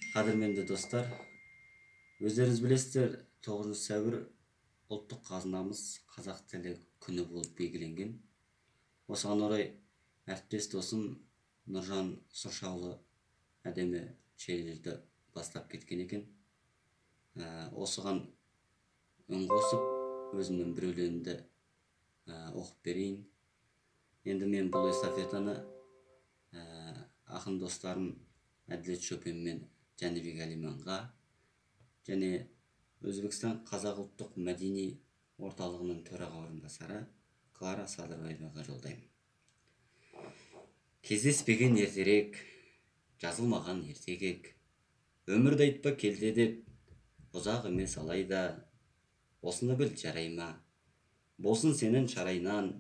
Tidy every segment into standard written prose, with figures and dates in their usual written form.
Қадірменді достар, өздеріңіз білесіздер, 9 сәуір ұлттық қазынамыз қазақ тілі күні болып белгіленген. Осыған орай әріптес досым Нұржан Сұршаұлы әдемі челленджді бастап кеткен екен. Осыған үн қосып, өзімнің бір өлеңімді оқып берейін. Енді мен бұл эстафетаны ақын достарым Әділет Шөпен мен Жәнібек Әлиманға және Өзбекстан Қазақ ұлттық мәдени орталығының төраға орынбасары Клара Садырбаеваға жолдаймын. Кездеспеген ертерек, жазылмаған ертегек, өмірді айтпа келте деп, ұзақ емес алайда, осыны біл жарай ма, болсын сенің шарайынан,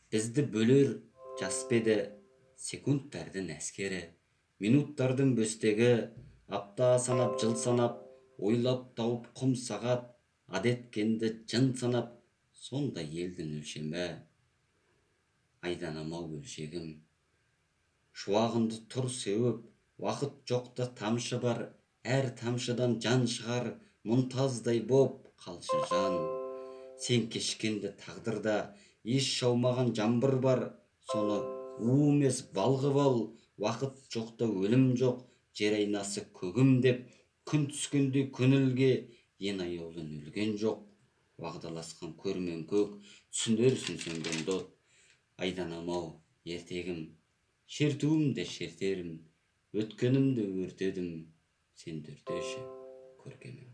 бізді бөлер жас па еді, секундтардың әскері, минуттардың бөстегі, апта санап, жыл санап, ойлап тауып құм сағат, әдеткенді жын санап, сонда елдің өлшемі, айданам-ау өлшегім. Шуағынды тұр сеуіп, уақыт жоқта тамшы бар, әр тамшыдан жан шығар, мұнтаздай боп қалшы жан. Сен кешкенді тағдырда еш жаумаған жаңбыр бар, соны у емес бал қып ал, уақыт жоқта өлім жоқ, жер айнасы көгім деп, күн түскенде көңілге ең аяулы өлген жоқ. Уағдаласқан көрмен көк, түсінерсің сөнген дот. Айданам-ау ертегім, шертуімді шертерім, өткенімді өртедім, сен өртеші көркемім.